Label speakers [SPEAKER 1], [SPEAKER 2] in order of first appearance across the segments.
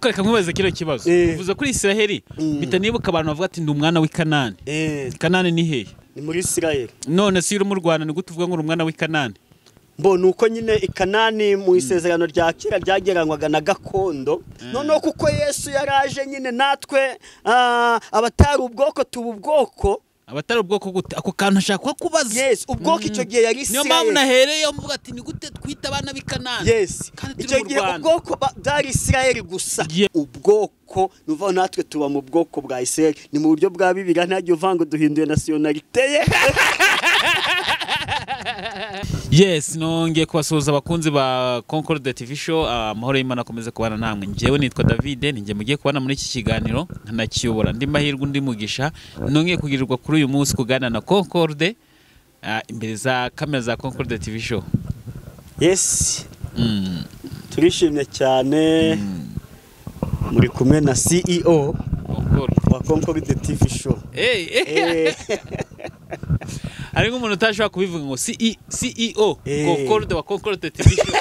[SPEAKER 1] Reka nkubaze kino kibazo. Uvuze kuri Israheli, mpita nibuka abantu bavuga ati ndi umwana w'i Kanani. Kanani ni hehe?
[SPEAKER 2] Ni muri Israheli.
[SPEAKER 1] None si uri mu Rwanda ni gute uvuga ngo uri umwana w'i Kanani?
[SPEAKER 2] Mbo nuko nyine i Kanani mu isezerano rya kera ryageranywaga na gakondo. Noneho kuko Yesu yaraje nyine natwe abatari ubwoko tuba ubwoko.
[SPEAKER 1] Abatari ubwoko gute? Ako kantu ashaka kubaza.
[SPEAKER 2] Yes, ubwoko icyo gihe yari Israel.
[SPEAKER 1] Niyo mpamvu nahereye mvuga ati ni gute twita abana b'i Kanani.
[SPEAKER 2] Yes. Icyo gihe ubwoko bwari Israel gusa. Ubwoko nuva natwe tuba mu bwoko bwa Israel. Ni mu buryo bwa Bibiliya ntajye uvanga duhinduye nationalité ye.
[SPEAKER 1] Yes, nongeye kubasuhuza abakunzi ba Concorde TV Show, amahoro y'Imana akomeze kubana namwe. Njyewe nitwa David, ninjye mugiye kubana muri iki kiganiro nkanakiyobora. Ndi mahirwe undi mugisha, nongeye kugirirwa kuri uyu munsi kuganira na Concorde imbere za kamera za Concorde TV Show.
[SPEAKER 2] Yes. Turishimye cyane. Muri kumwe na CEO wa Concorde TV Show.
[SPEAKER 1] Hey. Hari nk'umuntu utashobora kubivuga ngo CEO Concorde wa Concorde TV Show.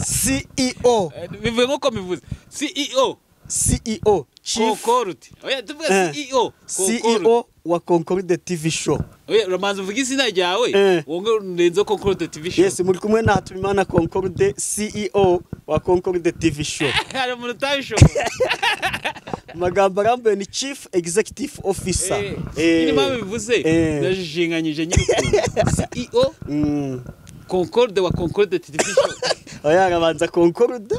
[SPEAKER 2] CEO
[SPEAKER 1] bivuye nkuko bivuze CEO
[SPEAKER 2] CEO
[SPEAKER 1] Chief Concorde. Oya tuvuga CEO
[SPEAKER 2] CEO wa Concorde TV Show.
[SPEAKER 1] Oya uramanza uvuga izina ryawe wonge urenze Concorde TV Show.
[SPEAKER 2] Yes, muri kumwe na Hatumimana Concorde CEO wa Concorde TV Show.
[SPEAKER 1] Hari umuntu utabishobora.
[SPEAKER 2] Magambo arambuye ni Chief Executive Officer.
[SPEAKER 1] Nyine mpamvu bivuze ndajijinganyije nyine ukuntu CEO Concorde wa Concorde TV Show.
[SPEAKER 2] Oya arabanza Concorde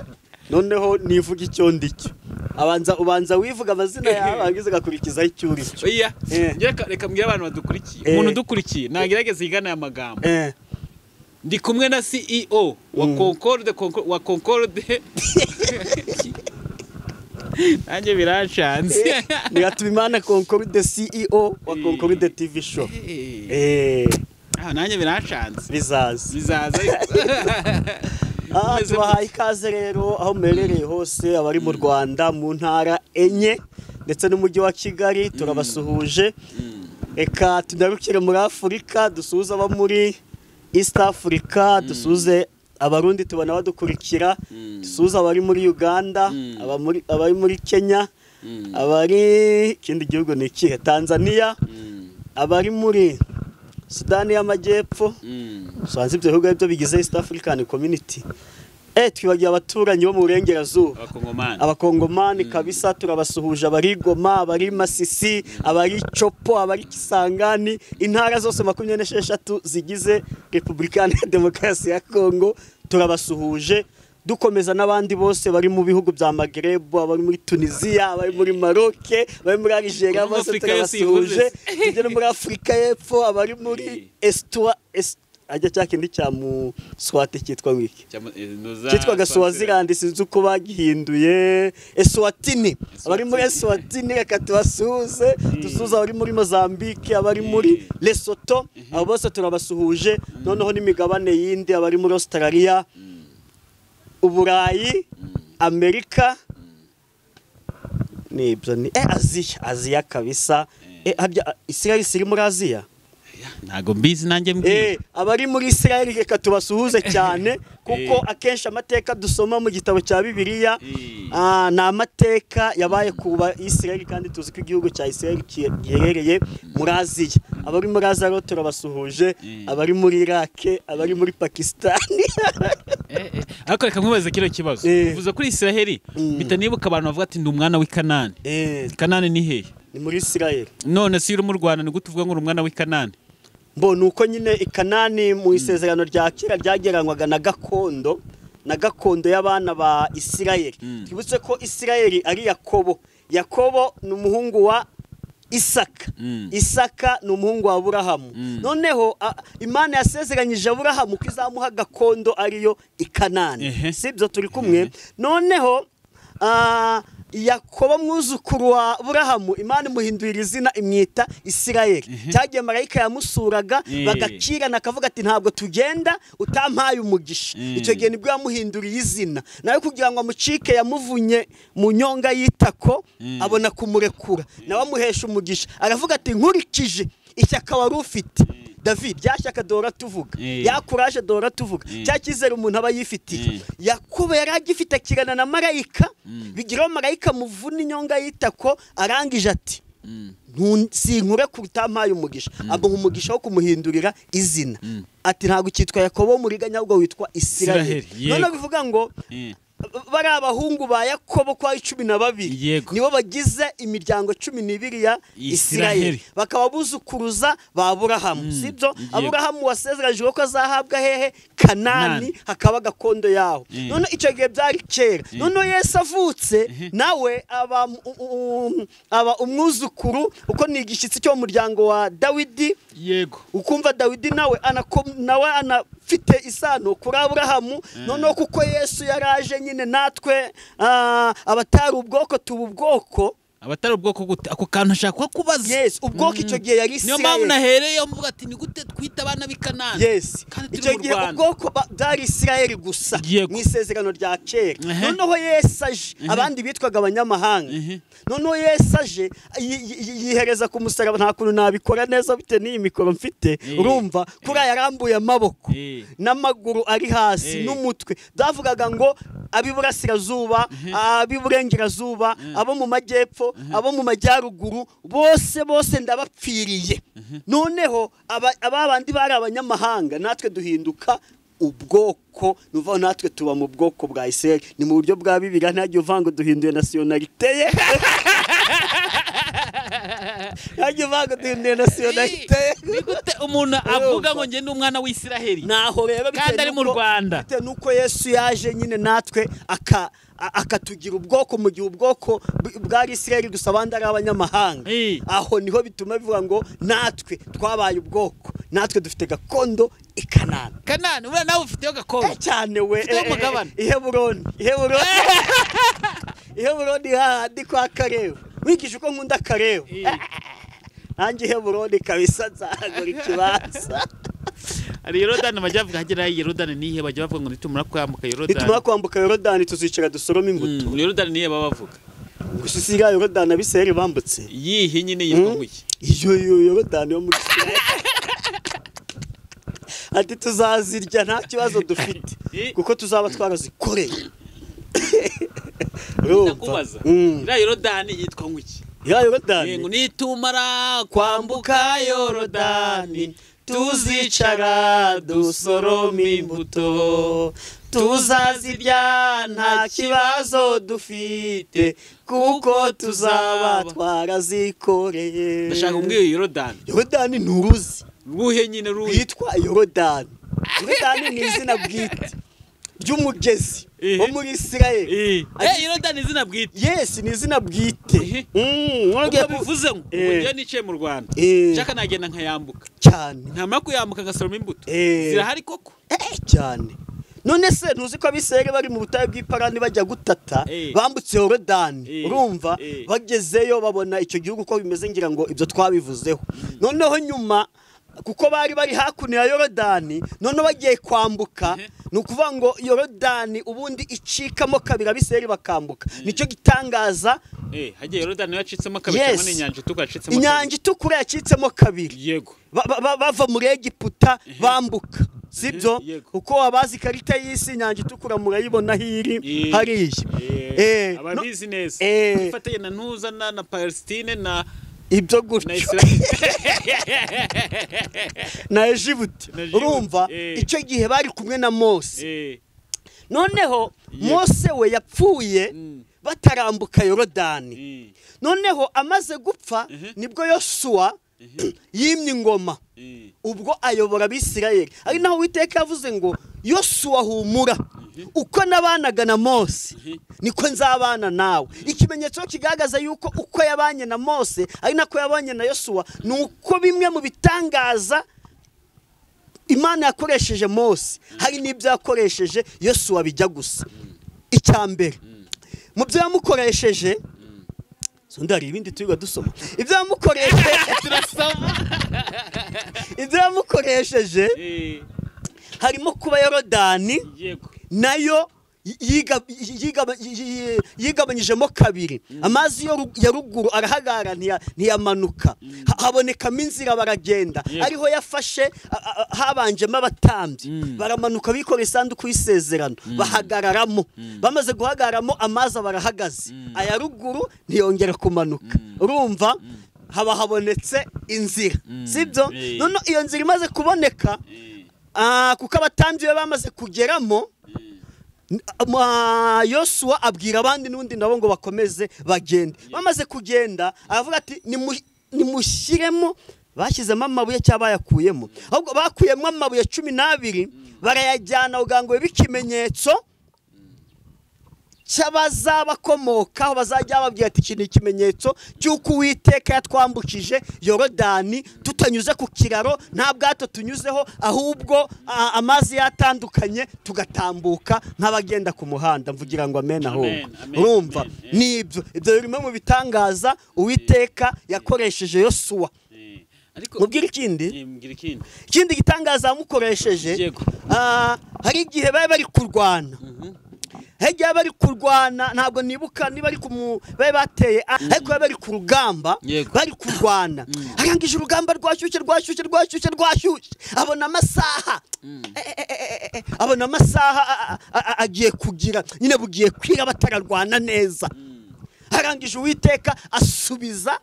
[SPEAKER 2] noneho nivuga icyo ndicyo. Abanza ubanza wivuga amazina yawe agize gakurikiza icyo uri cyo.
[SPEAKER 1] Oya reka mbwira abantu badukurikiye. Umuntu udukurikiye nagerageza yigana aya magambo. Ndi kumwe na CEO wa Concorde wa Concorde. Nanjye biranshanze.
[SPEAKER 2] Ni Hatumimana Concorde CEO wa Concorde TV Show.
[SPEAKER 1] Nanjye biranshanze.
[SPEAKER 2] Bizaza.
[SPEAKER 1] Bizaza.
[SPEAKER 2] Tubahaye ikaze rero aho muherereye hose abari mu Rwanda mu ntara enye ndetse n'umujyi wa Kigali turabasuhuje. Reka tugarukire muri Afurika dusuhuze abo muri East Africa, dusuhuze Abarundi tubona badukurikira, dusuhuze abari muri Uganda, abari muri Kenya, abari ikindi gihugu ni ikihe, Tanzania, abari muri Sudani y'Amajyepfo. Usanze ibyo bihugu byo bigize East African Community. Twibagiye abaturanyi bo mu Burengerazuba, Abakongomani kabisa turabasuhuje, abari Goma, abari Masisi, abari Chopo, abari Kisangani, intara zose 26 zigize Repubulika ya Demokarasi ya Kongo turabasuhuje. Dukomeza n'abandi bose bari mu bihugu bya Maghreb, abari muri Tunisia, abari muri Maroc, abari muri Algeria, bose turabasuhuje. Tujye no muri Afrika y'Epfo, abari muri Estua ajya cyakindi cya mu Swati cyitwa wiki cyitwaga Swaziland, sinzi uko bagihinduye, Eswatini, abari muri Eswatini reka tubasuhuze. Dusuhuze abari muri Mozambique, abari muri Lesotho, abo bose turabasuhuje. Noneho n'imigabane yindi, abari muri Australia, Uburayi, Amerika, nibyo ni Aziya, Aziya kabisa. Harya Israel iri muri Aziya?
[SPEAKER 1] Ntago mbizi nanjye mbwiye.
[SPEAKER 2] Abari muri Israel reka tubasuhuze cyane kuko akenshi amateka dusoma mu gitabo cya Bibiliya ni amateka yabaye kuba Israel, kandi tuzi ko igihugu cya Israel giherereye muri Aziya. Abari muri Aziya rero turabasuhuje, abari muri Iraq, abari muri Pakistan.
[SPEAKER 1] Ariko reka nkubaze kino kibazo. Uvuze kuri Israel, mpita nibuka abantu bavuga ati ndi umwana w'i Kanani. Kanani ni hehe?
[SPEAKER 2] Ni muri Israel.
[SPEAKER 1] None si uri mu Rwanda ni gute uvuga ngo uri umwana w'i Kanani?
[SPEAKER 2] Mbo nuko nyine i Kanani mu isezerano rya kera ryageranywaga na gakondo, na gakondo y'abana ba Israel. Twibutse ko Israel ari Yakobo. Yakobo ni umuhungu wa Isaka. Isaka ni umuhungu wa Aburahamu. Noneho Imana yasezeranyije Aburahamu ko izamuha gakondo ariyo i Kanani. Sibyo turi kumwe? Noneho Yakobo mwuzukuru wa Aburahamu Imana imuhindurira izina imwita Israel. Cyagiye marayika yamusuraga bagakirana akavuga ati ntabwo tugenda utampaye umugisha. Icyo gihe nibwo yamuhinduriye izina. Nawe kugira ngo amucike yamuvunye mu nyonga yitako abona kumurekura. Nawe amuhesha umugisha. Aravuga ati nkurikije ishyaka wari ufite David ryashyaka dora tuvuga, ya courage dora tuvuga, cya cyizere umuntu aba yifitiye. Yakobo yari agifite akirana na marayika, bigiraho marayika muvuna inyonga yitako, arangije ati sinkure kutampaye umugisha, amuha umugisha wo kumuhindurira izina. Ati ntabwo cyitwa Yakobo muriganya ahubwo witwa Isiraheli. None bivuga ngo bari abahungu ba Yakobo kwa 12 nibo bagize imiryango 12 ya Isiraheli, bakaba buzukuruza ba Aburahamu, sibyo? Aburahamu wasezeranyije ko azahabwa hehe? Kanani, hakaba gakondo yaho. None icyo gihe byari kera. None Yesu avutse nawe aba umwuzukuru, uko ni igishitsi cyo mu muryango wa Dawidi.
[SPEAKER 1] Yego,
[SPEAKER 2] ukumva Dawidi nawe nawe anafite isano kuri Aburahamu. None kuko Yesu yaraje nyine natwe abatari ubwoko tuba ubwoko.
[SPEAKER 1] Abatari ubwoko gute? Ako kantu ashaka kubaza.
[SPEAKER 2] Yes, ubwoko icyo gihe yari Isirayeli.
[SPEAKER 1] Niyo mpamvu nahereye mvuga ati ni gute twita abana b'ikanani.
[SPEAKER 2] Yes, icyo gihe ubwoko bwari Isirayeli gusa mu isezerano rya kera. Noneho Yesu aje, abandi bitwaga abanyamahanga. Noneho Yesu aje yihereza ku musaraba. Nta kuntu nabikora neza bite n'iyi mikoro mfite, urumva kuri yarambuye amaboko n'amaguru ari hasi n'umutwe. Byavugaga ngo ab'iburasirazuba, ab'iburengerazuba, abo mu majyepfo, abo mu majyaruguru, bose bose ndabapfiriye. Noneho abandi bari abanyamahanga, natwe duhinduka ubwoko. Nuva natwe tuba mu bwoko bwa Isirayeli. Ni mu buryo bwa Bibiliya, ntajya uvuga ngo duhinduye nationalité ye. Ntajya uvuga ngo duhinduye nationalité ye.
[SPEAKER 1] Ni gute umuntu avuga ngo nge ndi umwana w'Isirayeli
[SPEAKER 2] naho rero
[SPEAKER 1] kandi ari mu Rwanda?
[SPEAKER 2] Bitewe nuko Yesu yaje nyine natwe akatugira ubwoko, mu gihe ubwoko bwa Isirayeli gusa abandi ari abanyamahanga. Aho niho bituma bivuga ngo natwe twabaye ubwoko, natwe dufite gakondo i Kanani.
[SPEAKER 1] Kanani, uriya nawe ufiteyo gakondo
[SPEAKER 2] cyane we.
[SPEAKER 1] Ufiteyo umugabane.
[SPEAKER 2] I Heburoni, i Heburoni, i Heburoni hahandi kwa Karebu. Wigisha uko nkunda Karebu. Nanjye i Heburoni kabisa nzagura ikibanza.
[SPEAKER 1] Ari Yorodani bajya bavuga hagera Yorodani nihe bajya bavuga ngo nitumara kwambuka Yorodani.
[SPEAKER 2] Nitumara kwambuka Yorodani tuzicara dusoroma imbuto.
[SPEAKER 1] Yorodani nihe baba bavuga?
[SPEAKER 2] Gusa isiga Yorodani abiseri bambutse.
[SPEAKER 1] Yihe nyine yitwa nguki?
[SPEAKER 2] Iyo Yorodani yo muri Isirayeli. Ati tuzazirya nta kibazo dufite kuko tuzaba twarazikoreye.
[SPEAKER 1] Ndakubaza. Iriya Yorodani yitwa nguki?
[SPEAKER 2] Iriya Yorodani
[SPEAKER 1] ngo nitumara kwambuka Yorodani
[SPEAKER 2] tuzicara dusoroma imbuto, tuzazirya nta kibazo dufite kuko tuzaba twarazikoreye.
[SPEAKER 1] Ndashaka umbwire Yorodani.
[SPEAKER 2] Yorodani ni uruzi
[SPEAKER 1] ruhe nyine ruhe
[SPEAKER 2] rwitwa Yorodani. Yorodani ni izina bwite ry'umugezi wo muri Isirayeli.
[SPEAKER 1] Yorodani izina bwite.
[SPEAKER 2] Yes, ni izina bwite.
[SPEAKER 1] Ubwo bivuze ngo ubu nicaye mu Rwanda nshaka nagenda nkayambuka
[SPEAKER 2] cyane,
[SPEAKER 1] ntamara kuyambuka ngasoroma imbuto zirahari koko
[SPEAKER 2] cyane. None se ntuzi ko abisirayeli bari mu butayu bw'iparani bajya gutata, bambutse Yorodani, urumva bagezeyo babona icyo gihugu ko bimeze, ngira ngo ibyo twabivuzeho. Noneho nyuma kuko bari bari hakuno ya Yorodani, none bagiye kwambuka, ni ukuvuga ngo Yorodani ubundi icikamo kabiri abisirayeli bakambuka. Nicyo gitangaza.
[SPEAKER 1] Hagiye Yorodani yacitsemo kabiri cyangwa ni inyanja itukura yacitsemo kabiri?
[SPEAKER 2] Inyanja itukura yacitsemo kabiri.
[SPEAKER 1] Yego.
[SPEAKER 2] Bava muri Egiputa bambuka, sibyo? Uko abazi ikarita y'isi inyanja itukura murayibona hiri hariya.
[SPEAKER 1] Ababizi neza. Ifatanye na Ntuza na Palestine na
[SPEAKER 2] ibyo gutyo na Egiputa. Urumva icyo gihe bari kumwe na Mose. Noneho Mose we yapfuye batarambuka Yorodani. Noneho amaze gupfa nibwo Yosuwa yimye ingoma, ubwo ayobora abisirayeli. Ari naho Uwiteka yavuze ngo Yosuwa humura, uko nabanaga na Mose niko nzabana nawe. Ikimenyetso kigaragaza yuko uko yabanye na Mose ari nako yabanye na Yosuwa, ni uko bimwe mu bitangaza Imana yakoresheje Mose hari n'ibyo yakoresheje Yosuwa bijya gusa. Icya mbere mu byo yamukoresheje, hari ibindi turiga dusoma ibyo yamukoresheje,
[SPEAKER 1] turasoma
[SPEAKER 2] ibyo yamukoresheje harimo kuba Yorodani nayo yigabanyijemo kabiri, amazi ya ruguru arahagarara ntiyamanuka, habonekamo inzira baragenda. Ariho yafashe habanjemo abatambyi baramanuka bikora isanduku y'isezerano bahagararamo. Bamaze guhagararamo amazi barahagaze, aya ruguru ntiyongera kumanuka. Urumva haba habonetse inzira, sibyo? None iyo nzira imaze kuboneka, kuko abatambyi bamaze kugeramo, Yosuwa abwira abandi n'undi nabo ngo bakomeze bagende. Bamaze kugenda aravuga ati nimushyiremo, bashyizemo amabuye cyangwa bayakuyemo, ahubwo bakuyemo amabuye 12 barayajyana kugira ngo bibe ikimenyetso cy'abazabakomokaho, bazajya bababwira ati iki ni ikimenyetso cy'uko Uwiteka yatwambukije Yorodani tutanyuze ku kiraro, nta bwato tunyuzeho, ahubwo amazi yatandukanye tugatambuka nk'abagenda ku muhanda. Mvugira ngo amen. Ahubwo urumva nibyo, ibyo birimo mu bitangaza Uwiteka yakoresheje Yosuwa. Mubwira ikindi, ikindi gitangaza yamukoresheje, hari igihe bari bari kurwana. Hejya bari kurwana, ntabwo nibuka niba ari bari bateye, ariko bari ku rugamba, bari kurwana. Arangije urugamba rwashyushye rwashyushye rwashyushye rwashyushye, abona amasaha, abona amasaha agiye kugira nyine bugiye kwira batararwana neza. Arangije Uwiteka asubiza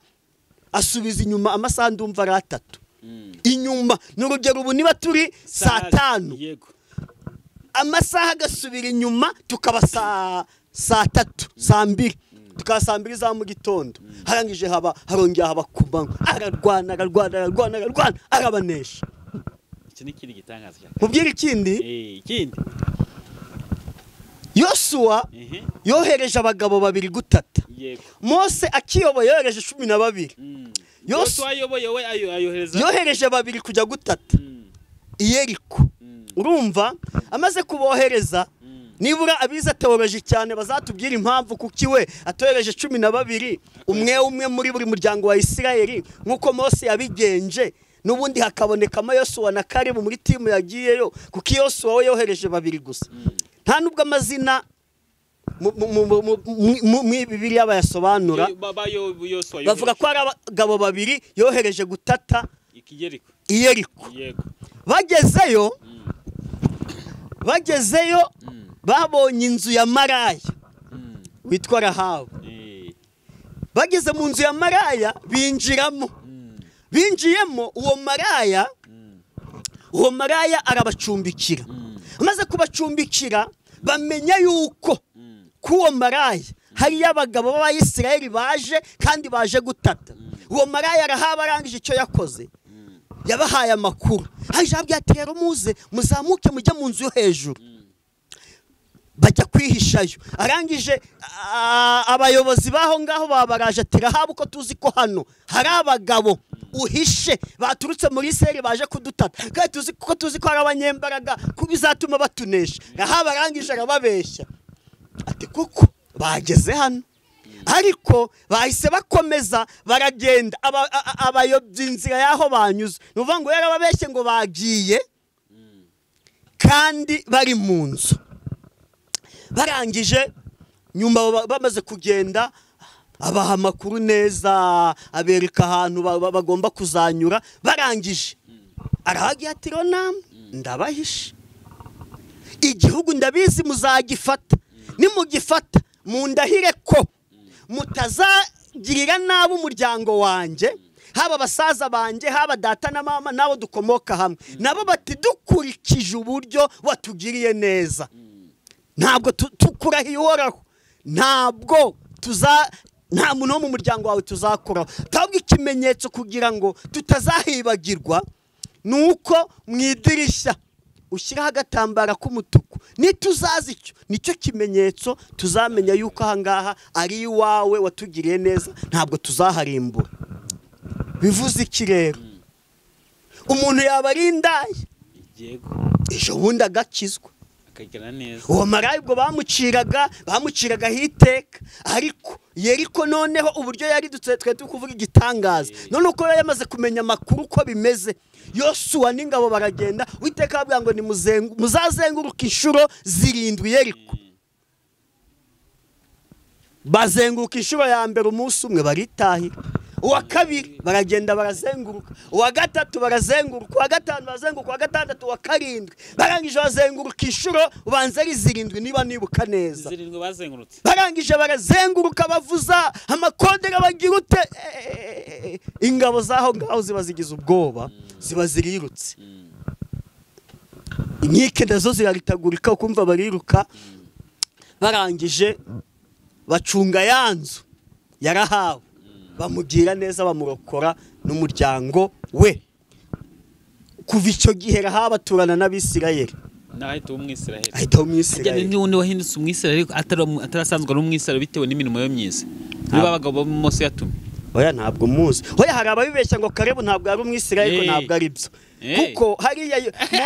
[SPEAKER 2] inyuma amasaha ndumva ari 3 inyuma. Ni urugero ubu niba turi saa 5, amasaha agasubira inyuma tukaba saa 3, saa 2, tukaba saa 2 za mu gitondo. Harangije haba harongera haba kumanywa, ararwana ararwana ararwana ararwana arabanesha.
[SPEAKER 1] Iki ni ikindi gitangaza cyane.
[SPEAKER 2] Mubwire ikindi,
[SPEAKER 1] ikindi
[SPEAKER 2] Yosuwa yohereje abagabo babiri gutata. Mose akiyoboye yohereje 12.
[SPEAKER 1] Yosuwa ayoboye we ayohereza
[SPEAKER 2] yohereje babiri kujya gutata i Yeriko. Urumva amaze kubohereza, nibura abize teoloji cyane bazatubwira impamvu kuki we atohereje 12, umwe umwe muri buri muryango wa Isirayeli nkuko Mose yabigenje, n'ubundi hakabonekamo Yosuwa na Kalebu muri timu yagiyeyo, kuki Yosuwa we yohereje babiri gusa. Nta nubwo amazina mu Bibiliya bayasobanura, bavuga ko ari abagabo babiri yohereje gutata i Yeriko. Bagezeyo babonye inzu ya maraya witwa Rahabu. Bageze mu nzu ya maraya binjiramo. Binjiyemo uwo maraya arabacumbikira. Amaze kubacumbikira bamenya yuko kuwo maraya hari abagabo b'Abayisiraheli baje kandi baje gutata. Uwo maraya Rahabu arangije icyo yakoze, yabahaye amakuru. Aje ati rero muze muzamuke mujye mu nzu yo hejuru. Bajya kwihishayo. Arangije abayobozi baho ngaho babaraje ati Rahabu ko tuzi ko hano hari abagabo uhishe baturutse muri Isirayeli baje kudutata, kandi tuzi ko ari abanyembaraga kubizatuma batunesha. Rahabu arangije arababeshya ati kuko bageze hano, ariko bahise bakomeza baragenda abayobya inzira yaho banyuze. Ni ukuvuga ngo yarababeshye ngo bagiye kandi bari mu nzu. Barangije nyuma bamaze kugenda abaha amakuru neza, abereka ahantu bagomba kuzanyura. Barangije arahagira ati namwe ndabahishe, igihugu ndabizi muzagifata, nimugifata mundahire ko mutazagirira nabi umuryango wanjye, haba abasaza banjye, haba data na mama nabo dukomoka hamwe. Nabo bati dukurikije uburyo watugiriye neza, ntabwo tukurahiye Uhoraho, ntabwo nta muntu wo mu muryango wawe tuzakuraho. Tabwo ikimenyetso kugira ngo tutazahibagirwa nuko mu idirishya ushyiraho agatambara k'umutuku, nituzazi icyo nicyo kimenyetso tuzamenya yuko aha ngaha ari iwawe watugiriye neza, ntabwo tuzaharimbura. Bivuze iki rero? Umuntu yaba ari indaya ejo bundi agakizwa, uwo maraya ubwo bamuciraga hiteka, ariko Yeriko noneho uburyo yaridutse twe tukuvuga igitangaza. None uko yamaze kumenya amakuru uko bimeze, Yosuwa n'ingabo baragenda, Uwiteka ababwira ngo muzazenguruka inshuro 7 Yeriko. Bazenguruka inshuro ya mbere umunsi umwe baritahira, uwa kabiri baragenda barazenguruka, uwa gatatu barazenguruka, uwa gatanu barazenguruka, uwa gatandatu, uwa karindwi barangije bazenguruka inshuro ubanza ari 7 niba nibuka neza.
[SPEAKER 1] 7 bazengurutse.
[SPEAKER 2] Barangije barazenguruka bavuza amakondera bagira ute, ingabo zaho ngaho ziba zigize ubwoba, ziba zirirutse. Inkike nazo ziraritagurika ukumva bariruka. Barangije bacunga yanzu yarahawe, bamugira neza bamurokora n'umuryango we. Kuva icyo gihe Rahabu aturana n'Abisirayeli.
[SPEAKER 1] Nahita umwisirayeli.
[SPEAKER 2] Ahita umwisirayeli.
[SPEAKER 1] Ni undi wahindutse umwisirayeli atarasanzwe ari umwisirayeli bitewe n'imirimo ye myiza. Niba abagabo Mose yatumye.
[SPEAKER 2] Oya ntabwo muzi. Oya hari ababibeshya ngo Kalebu ntabwo ari umwisirayeli, ko ntabwo ari byo. Kuko hariya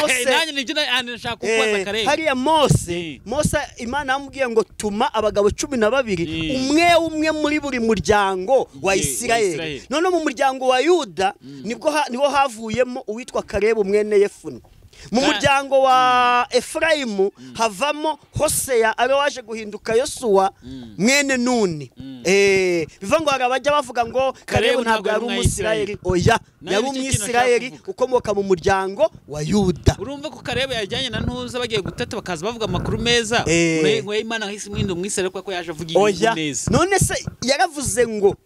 [SPEAKER 2] Mose
[SPEAKER 1] nanjye nibyo nashaka kukubaza Kalebu.
[SPEAKER 2] Hariya Mose Imana yamubwiye ngo tuma abagabo 12 umwe umwe muri buri muryango wa Isirayeli. None mu muryango wa Yuda nibwo niho havuyemo uwitwa Kalebu mwene Yefune. Mu muryango wa Efraimu havamo Hoseya abe waje guhinduka Yosuwa mwene Nuni. Bivuga ngo hari abajya bavuga ngo Kalebu ntabwo yari umwisirayeli. Oya, yari umwisirayeli ukomoka mu muryango wa Yuda.
[SPEAKER 1] Urumva ko Kalebu yajyanye na Ntuza bagiye gutata bakaza bavuga amakuru meza, ngo Imana yahise imwinda umwisirayeli kuko yaje avuga ibintu neza.
[SPEAKER 2] None se yaravuze ngo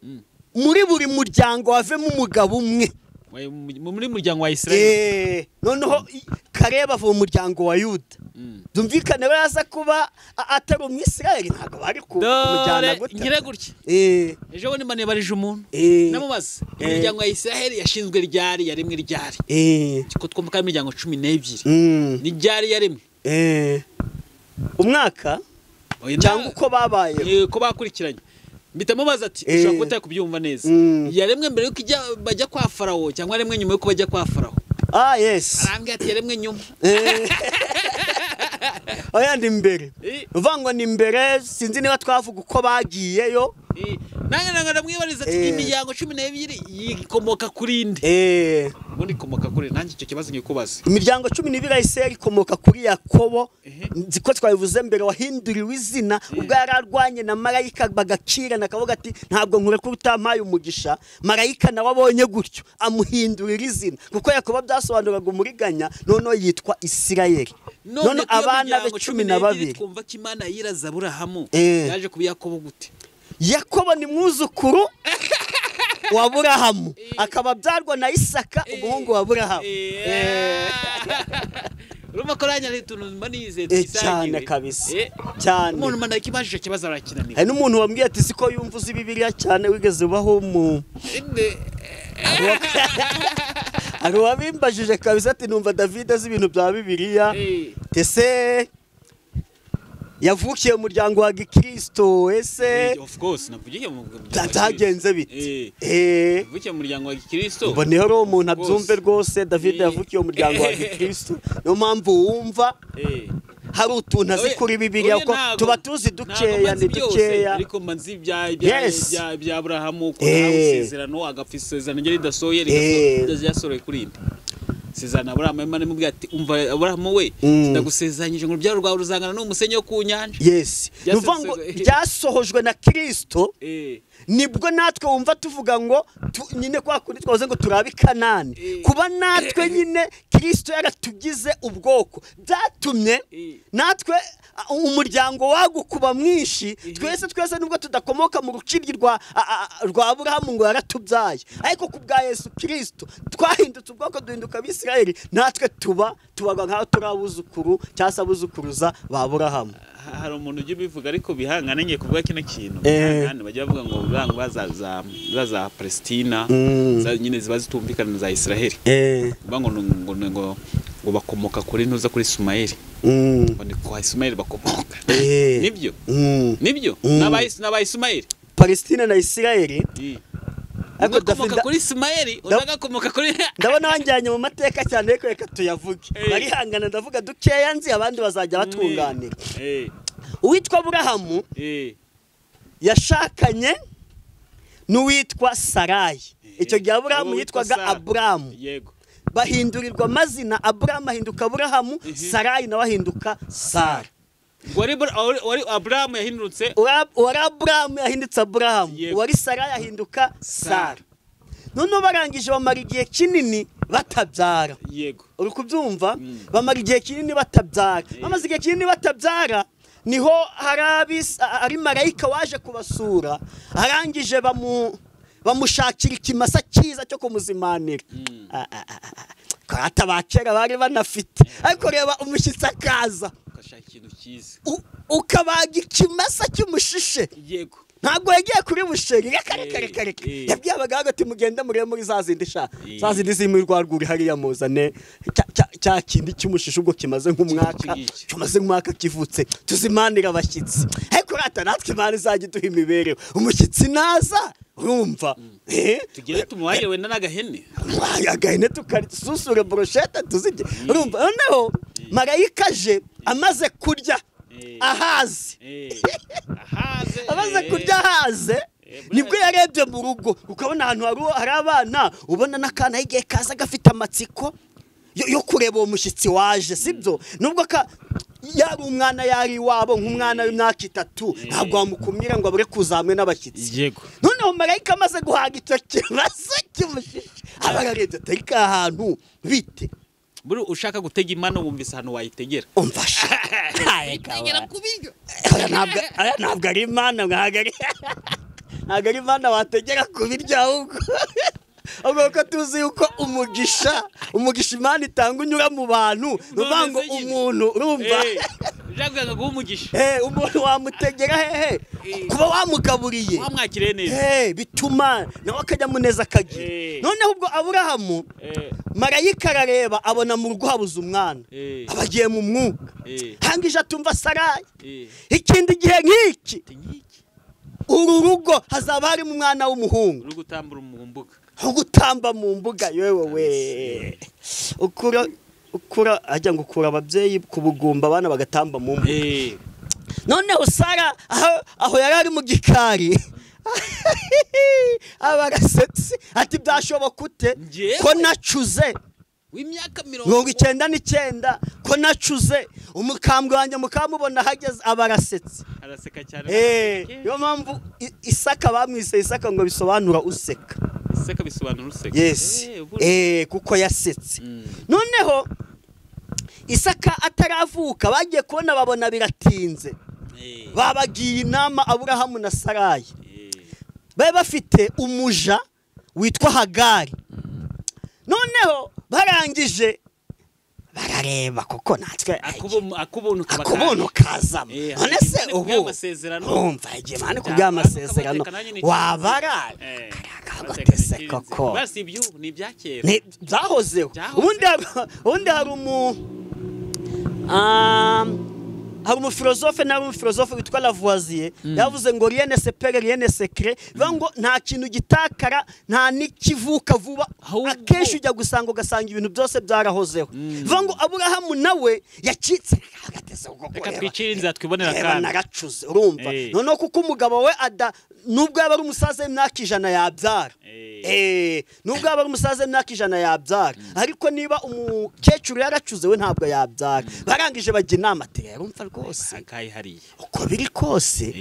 [SPEAKER 2] muri buri muryango havemo umugabo umwe.
[SPEAKER 1] Muri muryango wa Isirayeli.
[SPEAKER 2] Noneho Kalebu ava mu muryango wa Yuda. Byumvikane yaza kuba atari umwisirayeli ntabwo bari kumujyana gutya.
[SPEAKER 1] Ngira gutya. Ejo bundi mane barije umuntu. Namubaza imiryango ya Isirayeli yashinzwe ryari, yaremwe ryari? Ko twumva ko imiryango 12. Ni ryari yaremwe?
[SPEAKER 2] Umwaka cyangwa uko babaye?
[SPEAKER 1] Ko bakurikiranye. Mpita mubaza ati ushobora kuba utari kubyumva neza. Yaremwe mbere yuko bajya kwa Farawo cyangwa yaremwe nyuma yuko bajya kwa Farawo?
[SPEAKER 2] Ah yes.
[SPEAKER 1] Arambwira ati yaremwe nyuma.
[SPEAKER 2] Oya ndi mbere. Uvuga ngo ni mbere, sinzi niba twavuga uko bagiyeyo.
[SPEAKER 1] Nange ndamwibariza ati imiryango 12 yikomoka kuri nde? Ubundi ikomoka kuri nanjye icyo kibazo ngikubaza.
[SPEAKER 2] Imiryango 12 ya Isirayeli ikomoka kuri Yakobo. Nzi ko twabivuze mbere, wahinduriwe izina ubwo yararwanye na marayika bagakirana akavuga ati ntabwo nkure ko utampaye umugisha. Marayika nawe abonye gutyo amuhindurira izina, kuko Yakobo byasobanuraga umuriganya, noneho yitwa Isirayeli. None abana be 12
[SPEAKER 1] twumva ko Imana yiraza Aburahamu yaje kuba Yakobo gute?
[SPEAKER 2] Yakobo ni mwuzukuru wa Aburahamu, akaba abyarwa na Isaka umuhungu wa Aburahamu.
[SPEAKER 1] Urumva ko ranya ari utuntu mba nizeye twisangiye
[SPEAKER 2] cyane kabisa. Cyane.
[SPEAKER 1] Umuntu mba ndakibajije ikibazo arakinanira.
[SPEAKER 2] Hari n'umuntu wambwiye ati siko yumva uzi Bibiliya cyane wigeze ubaho mu Hari uwabimbajije kabisa ati numva David azi ibintu bya Bibiliya. Ese yavukiye mu muryango wa Gikristo, ese
[SPEAKER 1] of course navugiye mu
[SPEAKER 2] byagenze bite?
[SPEAKER 1] Yavukiye mu muryango wa Gikristo.
[SPEAKER 2] Mboneho rero umuntu abyumve rwose, David yavukiye mu muryango wa Gikristo. Niyo mpamvu wumva hari utuntu azi kuri Bibiliya ko tuba tuzi dukeya ni dukeya.
[SPEAKER 1] Ariko manzi bya Aburahamu ko isezerano agapfa isezerano rye ridasohoye rigasohoye kuri inde. Sezerano Aburahamu Imana imubwira ati umva Aburahamu we ndagusezeranyije ngo urubyaro rwawe ruzangana n'umusenyi wo ku nyanja.
[SPEAKER 2] Yes. Nuvuga ngo byasohojwe na Kristo. Nibwo natwe wumva tuvuga ngo nyine kwa kundi twavuze ngo turabe Kanani. Kuba natwe nyine Kristo yaratugize ubwoko byatumye natwe umuryango wagukuba mwinshi. Twese twese nubwo tudakomoka mu rukiryi rwa Aburahamu ngo yaratubyaye, ariko ku bwa Yesu Kristo twahindutse ubwoko duhinduka Abisirayeli, natwe tuba tubaga nkaho turabuzukuru cyangwa se abuzukuruza ba Aburahamu.
[SPEAKER 1] Hari umuntu ujya ubivuga ariko bihangane ngiye kuvuga kino kintu. Bihangane bajya bavuga ngo burangwa za Palestina nyine ziba zitumvikana za Israel. Ngo ngo ngo bakomoka kuri ntuza kuri Ismael. Ngo ni kwa Ismael bakomoka. Nibyo? Nibyo? N'aba Ismael.
[SPEAKER 2] Palestina na Israel.
[SPEAKER 1] Ariko dakomoka kuri Ismael, udagakomoka kuri
[SPEAKER 2] ndabona wanjyanye mu mateka cyane ariko reka tuyavuge. Barihangana ndavuga dukeya nzi abandi bazajya batunganira. Uwitwa Aburahamu yashakanye n'uwitwa Sarayi. Icyo gihe Aburahamu yitwaga Aburamu.
[SPEAKER 1] Yego.
[SPEAKER 2] Bahindurirwa amazina, Aburahamu ahinduka Aburahamu, Sarayi nawe ahinduka Sara.
[SPEAKER 1] Wari Abrahamu yahindutse,
[SPEAKER 2] wari Aburahamu yahindutse Aburahamu, wari Sara yahinduka Sara. Noneho barangije bamara igihe kinini batabyara.
[SPEAKER 1] Yego.
[SPEAKER 2] Uri kubyumva? Bamara igihe kinini batabyara. Bamaze igihe kinini batabyara, niho hari marayika waje kubasura, arangije bamushakira ikimasa cyiza cyo kumuzimanira. Kata bakera bari banafite, ariko reba umushyitsi akaza
[SPEAKER 1] ugashaka ikintu cyiza,
[SPEAKER 2] ukabaga ikimasa cy'umushishe.
[SPEAKER 1] Yego.
[SPEAKER 2] Ntabwo yagiye kuri busheri, reka reka reka reka. Yabwiye abaganga ati mugende murebe muri za zindi sha, za zindi ziri muri rwa rwuri hariya, muzane cya kindi cy'umushishe ubwo kimaze nk'umwaka, kimaze nk'umwaka kivutse, tuzimanira abashyitsi. Ariko rata natwe Imana izajya iduha imibereho, umushyitsi naza urumva
[SPEAKER 1] tugere tumuhaye wenda n'agahene,
[SPEAKER 2] agahene tukasusure brochette tuzirye. Urumva noneho marayika aje amaze kurya ahaze, amaze kurya ahaze, nibwo yarebye mu rugo, ukabona ahantu hari abana, ubona n'akana igihe kaza gafite amatsiko yo kureba uwo mushyitsi waje, sibyo? Nubwo yari umwana yari iwabo nk'umwana w'imyaka 3, ntabwo wamukumira ngo abure kuzamwe n'abashyitsi.
[SPEAKER 1] Yego.
[SPEAKER 2] Noneho marayika amaze guhaga icyo kibazo cy'umushishe, aba ararebye atari ka hantu bite.
[SPEAKER 1] Buri ushaka gutega imana wumvise ahantu wayitegera.
[SPEAKER 2] Umfasha.
[SPEAKER 1] Itegera ku biryo.
[SPEAKER 2] Ntabwo ari imana, ntabwo ari imana wategera ku biryo, ahubwo ahubwo ko tuzi yuko umugisha Imana itanga unyura mu bantu, nuvuga ngo umuntu urumva
[SPEAKER 1] jaguye guha umugisha.
[SPEAKER 2] Umuntu wamutegera hehe? Kuba wamugaburiye,
[SPEAKER 1] wamwakiriye neza,
[SPEAKER 2] bituma nawe akajya muneza akagira. Noneho ubwo Aburahamu marayika arareba abona mu rugo habuze umwana, abagiye mu mwuka, hangije atumva Sarayi. Ikindi gihe nk'iki uru rugo hazaba harimo umwana w'umuhungu
[SPEAKER 1] uri gutambura mu mbuga,
[SPEAKER 2] gutamba mu mbuga. Yewe we, ukura ajya ngo ukura ababyeyi ku bugumba, abana bagatamba mu mbuga. Noneho Sara aho yari ari mu gikari abarasetse ati byashoboka ute ko nacuze
[SPEAKER 1] w'imyaka
[SPEAKER 2] 99, ko nacuze umukambwe wanjye mukamubona hageze, abarasetse,
[SPEAKER 1] araseka cyane.
[SPEAKER 2] Niyo mpamvu Isaka bamwise Isaka ngo bisobanura useka.
[SPEAKER 1] Isaka bisobanura useka.
[SPEAKER 2] Yes. Kuko yasetse. Noneho Isaka ataravuka bagiye kubona babona biratinze. Babagiye inama Aburahamu na Sarayi. Bari bafite umuja witwa Hagari. Noneho barangije barareba koko natwe akubuntu kazamo. None se ubu umva igihe mane kubya amasezerano wabara karagotese koko.
[SPEAKER 1] Basi ibyo ni ibyakera,
[SPEAKER 2] ni byahozeho. Ubundi hari hari umufilosofe na umufilosofe witwa Lavoisier yavuze ngo rien ne se perd, rien ne se crée, bivuga ngo nta kintu gitakara, nta n'ikivuka vuba. Akenshi ujya gusanga ugasanga ibintu byose byarahozeho. Bivuga ngo Aburahamu nawe yacitse agateze ubwo
[SPEAKER 1] reka twicire inzira twibonera kandi
[SPEAKER 2] naracuze, urumva. Noneho kuko umugabo we ada nubwo yaba ari umusaza w'imyaka 100 yabyara, nubwo yaba ari umusaza w'imyaka 100 yabyara, ariko niba umukecuru yaracuze we ntabwo yabyara. Barangije bajya inama ati rero umva rwose uko biri kose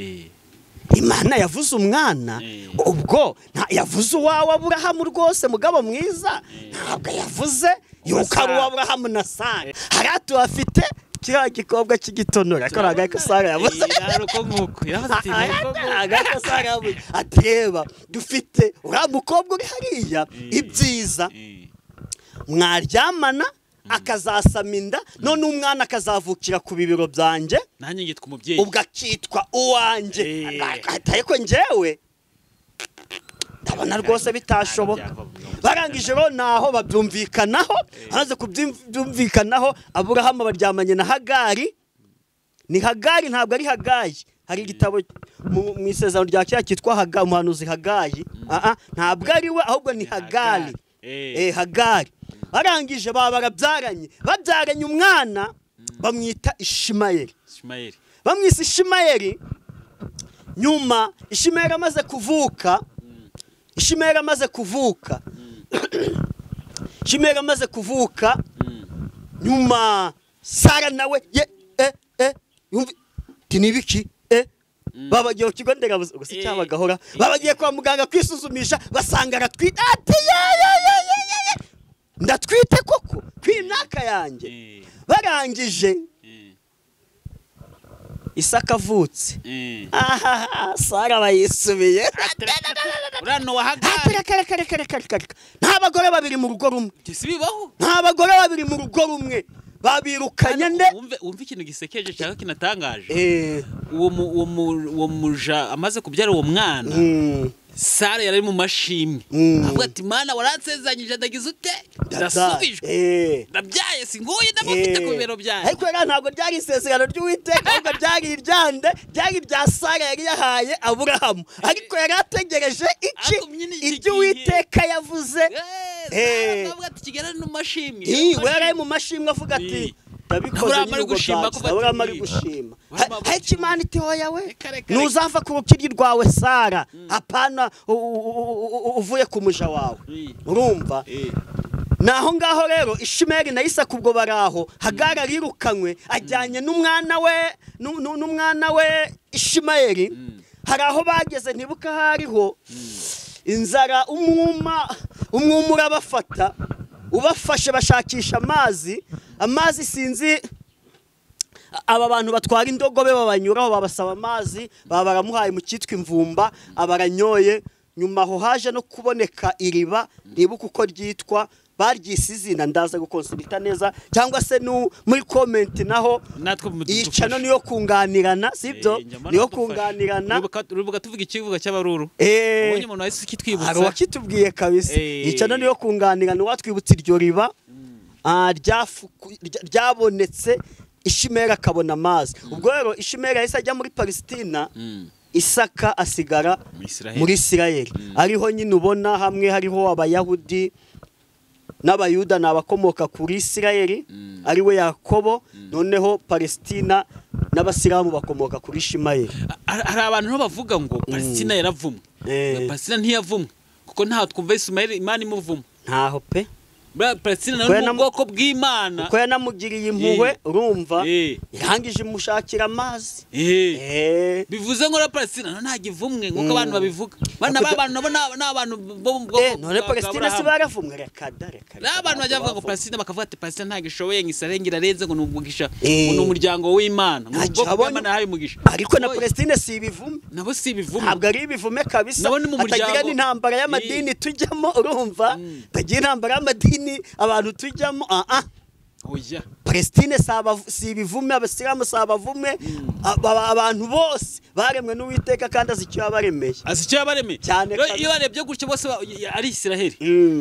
[SPEAKER 2] Imana yavuze umwana, ubwo yavuze uwawe Aburahamu rwose mugabo mwiza, ntabwo yavuze yuko ari uwa Aburahamu na Sara. Hariya tuhafite kiriya gikobwa cy'igitonora, ariko ntabwo ariko Sara yavuze. Ati reba dufite uriya mukobwa uri hariya, ibyiza mwaryamana akazasama inda, none umwana akazavukira ku bibero byanjye,
[SPEAKER 1] nanjye ngitwa umubyeyi,
[SPEAKER 2] ubwo akitwa uwanjye. Ariko njyewe ndabona rwose bitashoboka. Barangije rero naho babyumvikanaho, amaze kubyumvikanaho Aburahamu baryamanye na Hagari. Ni Hagari ntabwo ari Hagayi. Hari igitabo mu isezerano rya kera cyitwa Hagayi, umuhanuzi Hagayi. Ntabwo ari we ahubwo ni Hagari. Hagari. Barangije barabyaranye, babyaranye umwana bamwita Ishimayeli. Bamwise Ishimayeli. Nyuma Ishimayeli amaze kuvuka, Ishimayeli amaze kuvuka, Ishimayeli amaze kuvuka, nyuma Sara nawe Ati nibiki? Babagiye ku kigo nderabuzima gusa cyabagahora, babagiye kwa muganga kwisuzumisha basanga aratwite. Ati ye ndatwite koko kw'imyaka yanjye. Barangije Isaka avutse, Sara bayisubiye. Nta bagore babiri mu rugo rumwe, nta bagore babiri mu rugo rumwe babirukanye nde.
[SPEAKER 1] Wumve ikintu gisekeje cyangwa kinatangaje, uwo muja amaze kubyara uwo mwana, Sara yari mu mashimwe avuga ati Mana waransezanyije ndagize ute, ndasubijwe, ndabyaye singuye ndamufite ku bibero byanjye.
[SPEAKER 2] Ariko rero ntabwo ryari isezerano ry'Uwiteka, ahubwo ryari iryande, ryari irya Sara yari yahaye Aburahamu, ariko yari ategereje iki? Ibyo Uwiteka yavuze.
[SPEAKER 1] Avuga ati kigera no mashimwe,
[SPEAKER 2] we yari mu mashimwe avuga ati ndabikoze nyine, Aburahamu ari gushima. Heki Imana iti hoya we, ntuzava ku rukiri rwawe Sara, apana uvuye ku muja wawe. Urumva naho ngaho rero Ishimeli na Isaka ubwo baraho, Hagari arirukanywe ajyanye n'umwana we, n'umwana we Ishimeli. Hari aho bageze ntibuka hariho inzara, umwuma urabafata, ubafashe bashakisha amazi. Amazi sinzi aba bantu batwara indogobe babanyuraho babasaba amazi, baba baramuhaye mu cyitwa imvumba, abaranyoye. Nyuma aho haje no kuboneka iriba ntibuka uko ryitwa, baryise izina ndaza gukonsulta neza cyangwa se muri comment naho iyicano niyo kunganirana, sibyo? Niyo kunganirana.
[SPEAKER 1] Urubuga tuvuga ikivuga cy'abaruru, ubonye umuntu wahise kitwibutsa,
[SPEAKER 2] hari wakitubwiye kabisa. Iyicano niyo kunganirana, watwibutsa iryo riba ryabonetse, Ishimeli akabona amazi. Ubwo rero Ishimeli yahise ajya muri Palestina, Isaka asigara muri Isirayeli. Ariho nyine ubona hamwe hariho Abayahudi n'Abayuda n'abakomoka kuri Isirayeli, ari we Yakobo. Noneho Palestina n'Abasilamu bakomoka kuri Ishimayeli.
[SPEAKER 1] Hari abantu bavuga ngo Palestina yaravumwe. Palestina ntiyavumwe kuko ntaho twumva Ismaili Imana imuvuma,
[SPEAKER 2] ntaho pe.
[SPEAKER 1] Palestina ni ubwoko bw'Imana,
[SPEAKER 2] kuko yanamugiriye impuhwe, urumva irangije imushakira amazi.
[SPEAKER 1] Bivuze ngo Palestina nta givumwe nkuko abantu babivuga. Bana abantu nabo n'abantu bo mu bwoko.
[SPEAKER 2] None Palestina si baravumwe? Reka da, reka.
[SPEAKER 1] Abantu bajya bavuga ngo Palestina, bakavuga ati Palestina nta gishoboye ngisarengira renze ngo numugisha, ngo n'umuryango w'Imana, ngo ubwoko bw'Imana yahaye umugisha.
[SPEAKER 2] Ariko na Palestina si ibivume,
[SPEAKER 1] nabo si ibivume,
[SPEAKER 2] ntabwo ari ibivume kabisa. Hatagira n'intambara y'amadini tujyamo, urumva tagira intambara y'amadini abantu tujyamo. Palestine si ibivume, Abasilamu si abavume, abantu bose baremwe n'Uwiteka kandi azi icyo yabaremeye,
[SPEAKER 1] azi icyo yabaremeye cyane. Iyo barebye gutyo bose ari Isiraheli,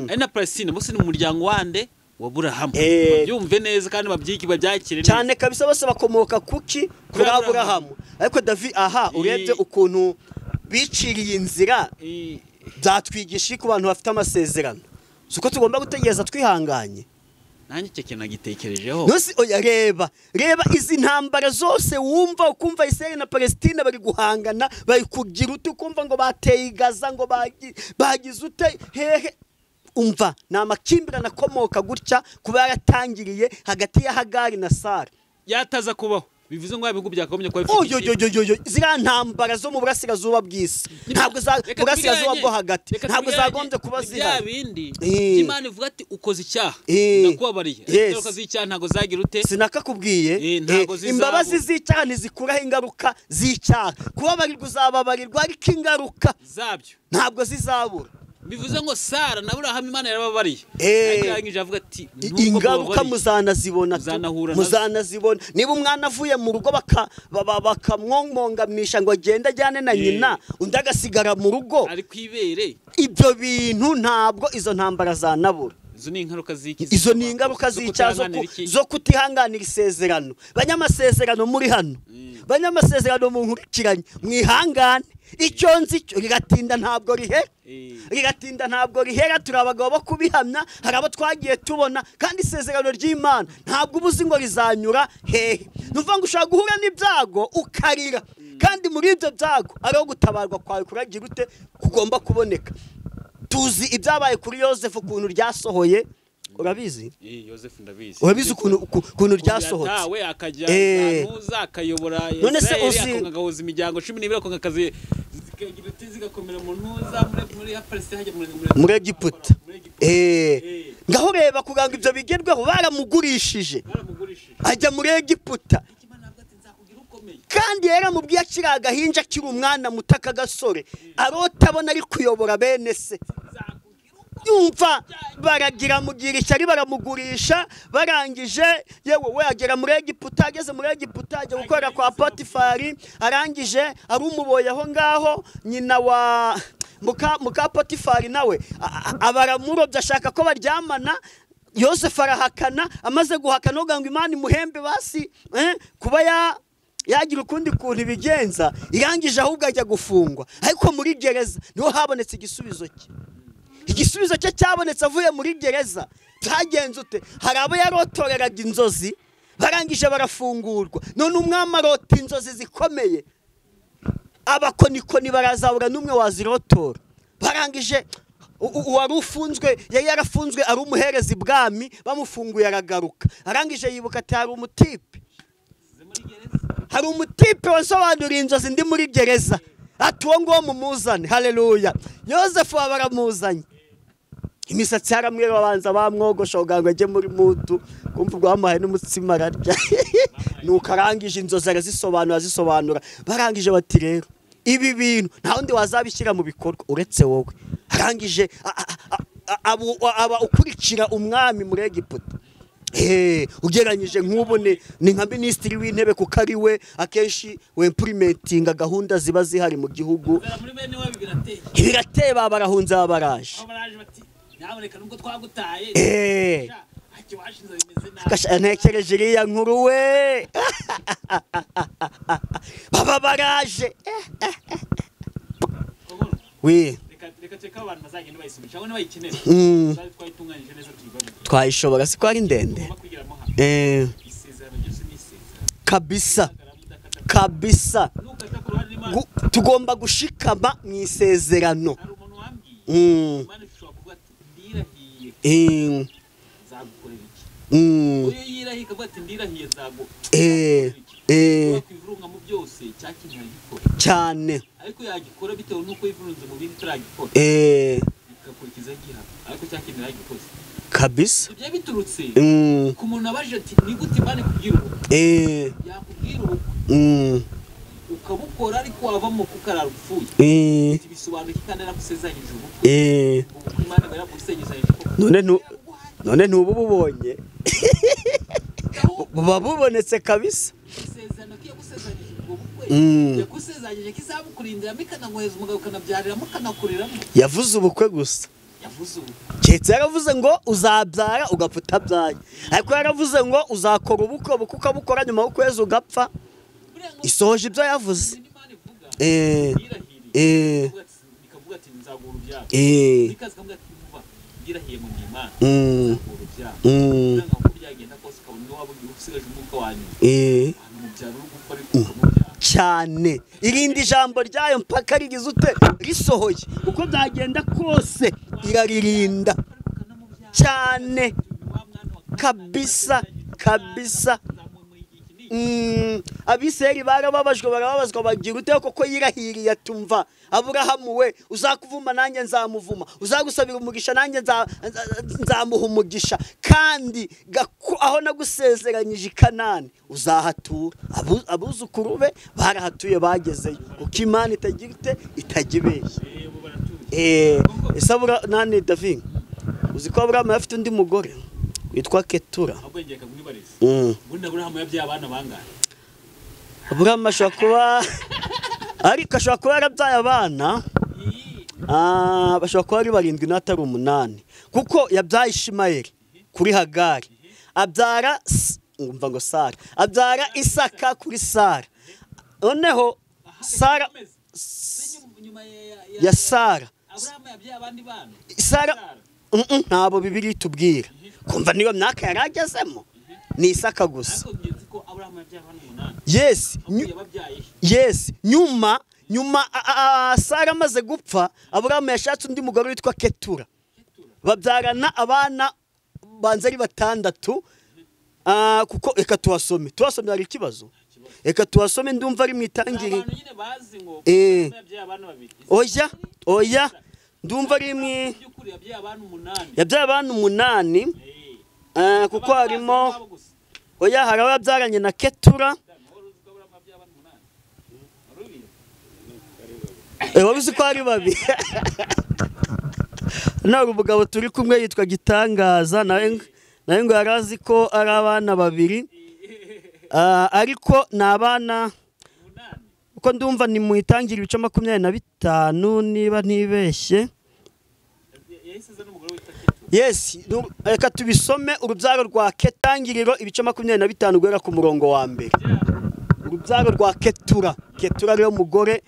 [SPEAKER 1] ari na Palestine, bose ni umuryango wande wa Aburahamu. Babyumve neza kandi babyiki babyakire
[SPEAKER 2] cyane kabisa, bose bakomoka kuki? Kuri Aburahamu. Ariko David, aha urebye ukuntu biciriye inzira, byatwigisha ku bantu bafite amasezerano. Suko tugomba gutegereza twihanganye.
[SPEAKER 1] Nanjye icyo kintu nagitekerejeho.
[SPEAKER 2] Nose oya, reba izi ntambara zose wumva, ukumva Israel na Palestina bari guhangana, bari kugira ute, ukumva ngo bateye Gaza, ngo bagize ute hehe. Umva ni amakimbirane akomoka gutya kuba yaratangiriye hagati ya Hagari na Sara.
[SPEAKER 1] Yataza kubaho bivuze ngo ibihugu byakagombye kuba bifite
[SPEAKER 2] ziriya ntambara zo mu burasirazuba bw'isi, ntabwo za burasirazuba bwo hagati, ntabwo zagombye kuba zihari.
[SPEAKER 1] Bindi Imana ivuga ati ukoze icyaha ndakubabariye, ingaruka z'icyaha ntabwo zagira ute?
[SPEAKER 2] Sinakakubwiye, imbabazi z'icyaha ntizikuraho ingaruka z'icyaha. Kubabarirwa uzababarirwa, ariko ingaruka
[SPEAKER 1] zabyo
[SPEAKER 2] ntabwo zizabura.
[SPEAKER 1] Bivuze ngo Sara na Aburahamu Imana yarababariye. Arangije avuga ati
[SPEAKER 2] ingaruka muzanazibona, muzanazibona. Niba umwana avuye mu rugo bakamwongamisha ngo agende ajyane na nyina, undi agasigara mu rugo
[SPEAKER 1] ari kwibere,
[SPEAKER 2] ibyo bintu ntabwo izo ntambara zanabura.
[SPEAKER 1] Izo ni ingaruka z'iki?
[SPEAKER 2] Izo ni ingaruka z'icyaha zo kutihanganira isezerano. Banyamasezerano muri hano, banyamasezerano mu nkurikiranye, mwihangane. Icyo nzi cyo rigatinda ntabwo rihera, rigatinda ntabwo rihera. Turi abagabo bo kubihamya, hari abo twagiye tubona. Kandi isezerano ry'Imana ntabwo ubuzi ngo rizanyura hehe. Nuvuga ngo ushobora guhura n'ibyago ukarira, kandi muri ibyo byago ariho gutabarwa kwawe kuragira ute kugomba kuboneka. Tuzi ibyabaye kuri Yosefu ukuntu ryasohoye, Urabizi?
[SPEAKER 1] Yosefu ndabizi.
[SPEAKER 2] Urabizi ukuntu ryasohotse.
[SPEAKER 1] We akajya anuza akayobora Israeli, akagahuza imiryango 12, akongakazi zikagira uti zigakomera mu ntuza muri Palestine hajya
[SPEAKER 2] muri Egiputa. Ngaho reba kugira ngo ibyo bigerweho baramugurishije. Ajya muri Egiputa. Kandi yaramubwiye akiri agahinja, akiri umwana muto akagasore, arota abona ari kuyobora bene se. Yumva baragira mugira ishyari, baramugurisha. Barangije yewe we agera muri Egiputa. Ageze muri Egiputa ajya gukorera kwa Potifari. Arangije ari umuboye aho ngaho, nyina wa muka Potifari nawe abaramurobye ashaka ko baryamana. Yosefu arahakana. Amaze guhakana ngo Imana imuhembe basi kuba yagira ukundi kuntu ibigenza. Irangije ahubwo ajya gufungwa, ariko muri gereza niho habonetse igisubizo cye. Igisubizo cye cyabonetse avuye muri gereza. Byagenze ute? Hari abo yarotoreraga inzozi, barangije barafungurwa. None umwami arota inzozi zikomeye, abakonikoni barazabura n'umwe wazirotora. Barangije uwari ufunzwe yari yarafunzwe ari umuhereza ibwami, bamufunguye aragaruka. Arangije yibuka ati hari umutipe, hari umutipe wasobanuriye inzozi ndi muri gereza, ati uwo nguwo mumuzane. Haleluya. Yosefu baramuzanye, imisatsi yaramwe babanza bamwogosha kugira ngo ajye muri mutu, kumva ubwo bamuhaye n'umutsima ararya. Nuko arangije inzozi arazisobanura azisobanura. Barangije bati rero ibi bintu nta wundi wazabishyira mu bikorwa uretse wowe. Arangije aba ukurikira umwami muri Egiputa. Ugereranyije nk'ubu ni nka minisitiri w'intebe, kuko ari we akenshi wemprimentinga gahunda ziba zihari mu gihugu. Birateye, barahunze baraje. Ntekereje iriya nkuru we, baba baraje. Twayishobora si ko ari ndende kabisa kabisa. Tugomba gushikama mu isezerano. Cyane
[SPEAKER 1] ariko yagikora bitewe nuko yivurunze mu bindi taragikora, bikakurikiza giha, ariko cyakintu yagikoze
[SPEAKER 2] kabisa.
[SPEAKER 1] Ibyo biturutse ku muntu abaje ati ni gute Imana ikubwira ubukwe, yakubwira ubukwe ukabukora ariko wavamo kukarara upfuye. Bisobanuye kandi yaragusezeranyije ubukwe, ubukwe Imana yaragusezeranyije.
[SPEAKER 2] None ntubu bubonye buba bubonetse kabisa.
[SPEAKER 1] Isezerano ko yagusezeranyije ubwo bukwe, yagusezeranyije kizabukurindiramo ikanaguheza umugabo ukanabyariramo ukanakuriramo.
[SPEAKER 2] Yavuze ubukwe gusa,
[SPEAKER 1] yavuze ubukwe.
[SPEAKER 2] Keretse yaravuze ngo uzabyara ugapfa utabyaye, ariko yaravuze ngo uzakora ubukwe, ubukwe ukabukora nyuma y'ukwezi ugapfa. Isohoje ibyo yavuze. Cyane irindi jambo ryayo mpaka rigize ute risohoye, uko byagenda kose iraririnda cyane kabisa kabisa. Abiseri barababajwe barababazwa bagira ute koko yirahiriye atumva Aburahamu we uzakuvuma nanjye nzamuvuma, uzagusabira umugisha nanjye nzamuha umugisha, kandi aho nagusezeranyije Kanani uzahatura. Abuzukuru be barahatuye bagezeyo, kuko Imana itagira ute itajibeshya. Isabura nani David, uzi ko Aburahamu afite undi mugore witwa Ketura. Aburahamu ashobora kuba ariko ashobora kuba yarabyaye abana bashobora kuba ari 7 n'atari 8, kuko yabyaye Ishimayeli kuri Hagari, abyara umva ngo Sara, abyara Isaka kuri Sara. Noneho Sara ya Sara Sara ntabo Bibiliya itubwira kumva niyo myaka yaragezemo ni Isaka gusa. Yes, yes. Nyuma Sara amaze gupfa, Aburahamu yashatse undi mugore witwa Ketura, babyarana abana banza ari 6. Kuko reka tuhasome hari ikibazo, reka tuhasome ndumva ari mu itangiriro. Oya ndumva ari mu yabyaye abantu 8, kuko harimo oya hari ababyaranye na Ketura. Wabizi ko ari babi. Ntabwo umugabo turi kumwe yitwa Gitangaza, nawe ngo yarazi ko ari abana 2, ariko ni abana uko ndumva ni mu itangiriro ibice 25 niba ntibeshye. Yes, reka tubisome. Urubyaro rwa Ketangiriro ibice 25 guhera ku murongo wa 1. Urubyaro rwa Ketura. Ketura ariyo mugore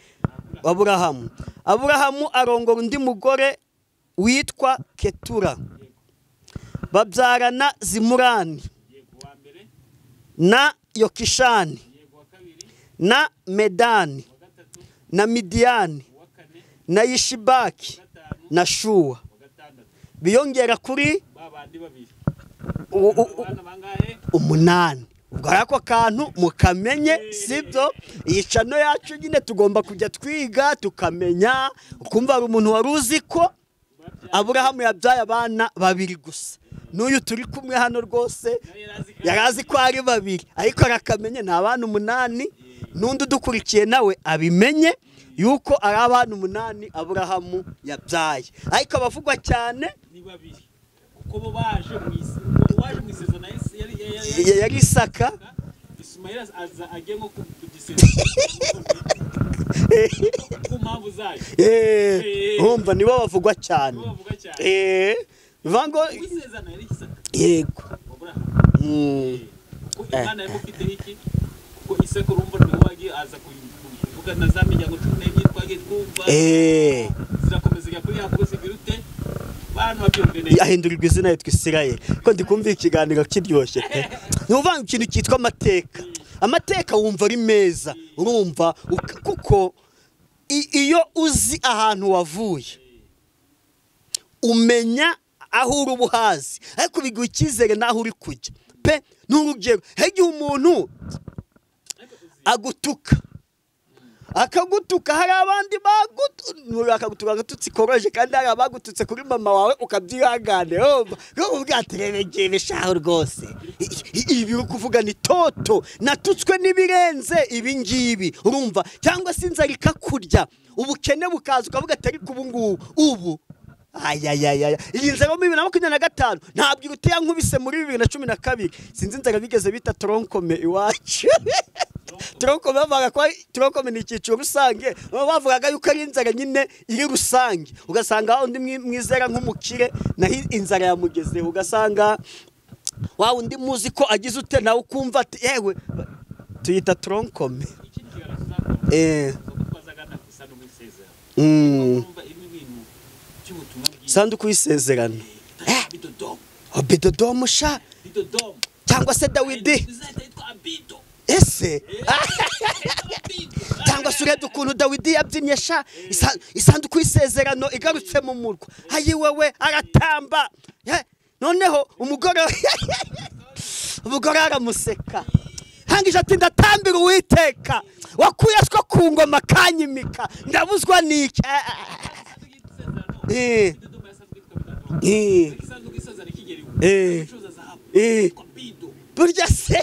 [SPEAKER 2] wa Aburahamu. Aburahamu arongora undi mugore witwa Ketura, babyarana Zimurani na Yokishani na Medani na Midiyani na Yishibaki na Shuwa. Biyongera kuri 8. Ubwo ako kantu mukamenye, sibyo? Iyi chano yacu nyine tugomba kujya twiga tukamenya. Ukumva hari umuntu wari uzi ko Aburahamu yabyaye abana 2 gusa, n'uyu turi kumwe hano rwose yarazi ko ari 2, ariko arakamenye ni abana 8. N'undi udukurikiye nawe abimenye yuko ari abana 8 Aburahamu yabyaye, ariko abavugwa cyane
[SPEAKER 1] ni 2, kuko bo baje mu isi. Waje mu isezerano
[SPEAKER 2] yari Isaka,
[SPEAKER 1] Ismaila aza agiye nko kugisezerano ku mpamvu zayo.
[SPEAKER 2] Urumva nibo bavugwa cyane. Bivuga
[SPEAKER 1] isezerano yari Isaka.
[SPEAKER 2] Yego.
[SPEAKER 1] Kuko Imana yamufite iki? Kuko Isaka urumva niwe wagiye aza kuvuga na za miryango 12 twagiye twumva. Zirakomeza ijya kuri Yakobo zigirute.
[SPEAKER 2] Ahindurirwa izina yitwa Isirayeli. Ko ndikumva ikiganiro kiryoshye pe. Ni ikintu cyitwa amateka. Amateka wumva ari meza, urumva kuko iyo uzi ahantu wavuye umenya aho uri ubuhazi, ariko biguha icyizere naho uri kujya pe. N'urugero, igihe umuntu agutuka akagutuka, hari abandi bagutuka agatutsi koroje, kandi hari abagututse kuri mama wawe ukabyihangane. Uvuga ati rebe bishaho rwose, ibi uri kuvuga ni toto, natutswe n'ibirenze ibi ngibi, urumva? Cyangwa se inzara ikakurya, ubukene bukaza, ukavuga ati ariko ubu ngubu ubu ayayayaya, iyi nzara yo muri 2025 ntabwo iruta yankubise muri 2012. Sinzi inzara bigeze bita toronkome iwacu. Toronkome bavuga ko toronkome ni icyiciro rusange, bavugaga yuko ari inzara nyine iri rusange, ugasanga undi mwizera nk'umukire naho inzara yamugezeho, ugasanga wa undi muzi ko agize ute nawe ukumva ati yewe, tuyita toronkome. Sanduku y'isezerano, Obedodomu sha, cyangwa se Dawidi ese, cyangwa se urebye ukuntu Dawidi yabyinnye sha, isanduku y'isezerano igarutse mu murwa, ayi wewe aratamba. Noneho umugore aramuseka, hangije ati ndatambira Uwiteka wakuye swo ku ngoma kanyimika, ndabuzwa n'iki? Burya se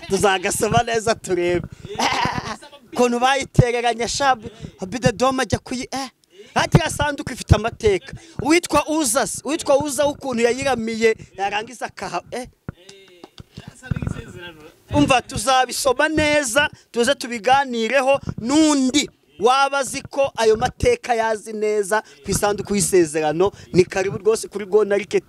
[SPEAKER 2] tuzagasoma neza turebe ukuntu bayitereranya shabu. Obedodomu ajya kuyi ati sanduku ifite amateka. Uwitwa Uza, uwitwa Uza ukuntu yayiramiye yarangiza akaha. Umva tuzabisoma neza tuze tubiganireho n'undi waba azi ko ayo mateka yazi neza ku isanduku y'isezerano. Ni karibu rwose kuri Gonarike,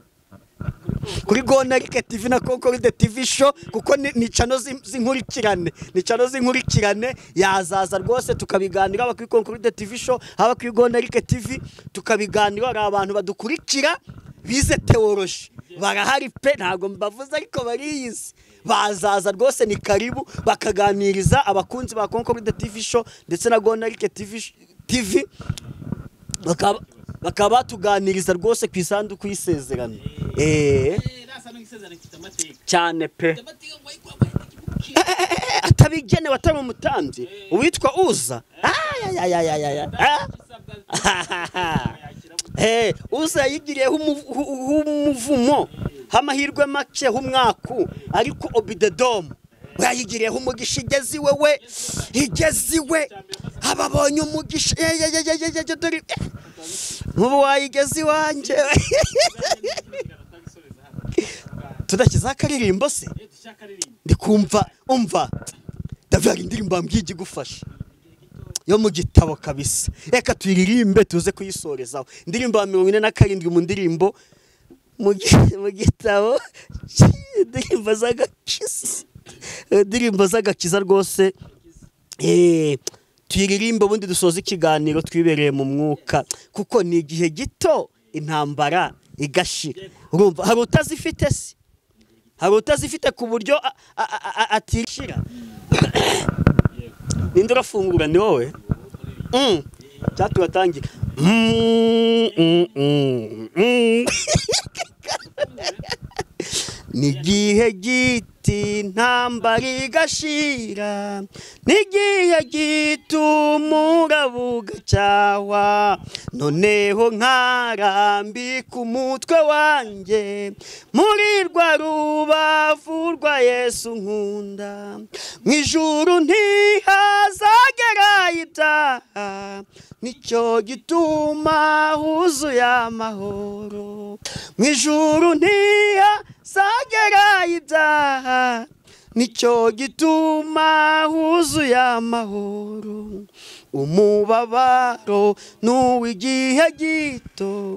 [SPEAKER 2] kuri Gonarike TV na Concorde TV show, kuko ni chano z'inkurikirane, ni chano z'inkurikirane. Yazaza rwose tukabiganira, haba kuri Concorde TV show, haba kuri Gonarike TV tukabiganira. Hari abantu badukurikira bize theology barahari pe, ntabwo mbavuze ariko bariyizi, bazaza rwose ni karibu bakaganiriza abakunzi ba Concorde TV show ndetse na Gonarike TV, bakaba batuganiriza rwose ku isanduku y'isezerano. Cyane pe. Atabigenewe atari umutambyi uwitwa Uza. Uza yayigiriyeho umuvumo amahirwe make h'umwaku, ariko Obidedomu yayigiriyeho umugisha igeze iwe, we igeze iwe ababonye umugisha. Dore nk'ubu wayigeze iwanjye. Tudashyizeho akaririmbo se? Ndikumva umva David hari indirimbo wambwiye igufasha yo mu gitabo kabisa, reka tuyiririmbe tuze kuyisorezaho. Indirimbo ya 47 mu ndirimbo mu gitabo, indirimbo z'agakiza, indirimbo z'agakiza rwose. Tuyiririmbe ubundi dusoze ikiganiro twibereye mu mwuka, kuko ni igihe gito intambara igashira. Urumva hari utazifite se? Hari utazifite ku buryo atishira. Ninde urafungura? Ni wowe? Cyaturatangira. N'igihe giti intambara igashira, n'igihe gito umuraba ugacyawa, noneho nkarambika umutwe wanjye muri rwa rubavu rwa Yesu nkunda. Mu ijuru ntihazagera ibyaha, nicyo gituma huzuye amahoro. Mu ijuru ntihazagera ibyaha, nicyo gituma huzuye amahoro. Umubabaro n'uw'igihe gito,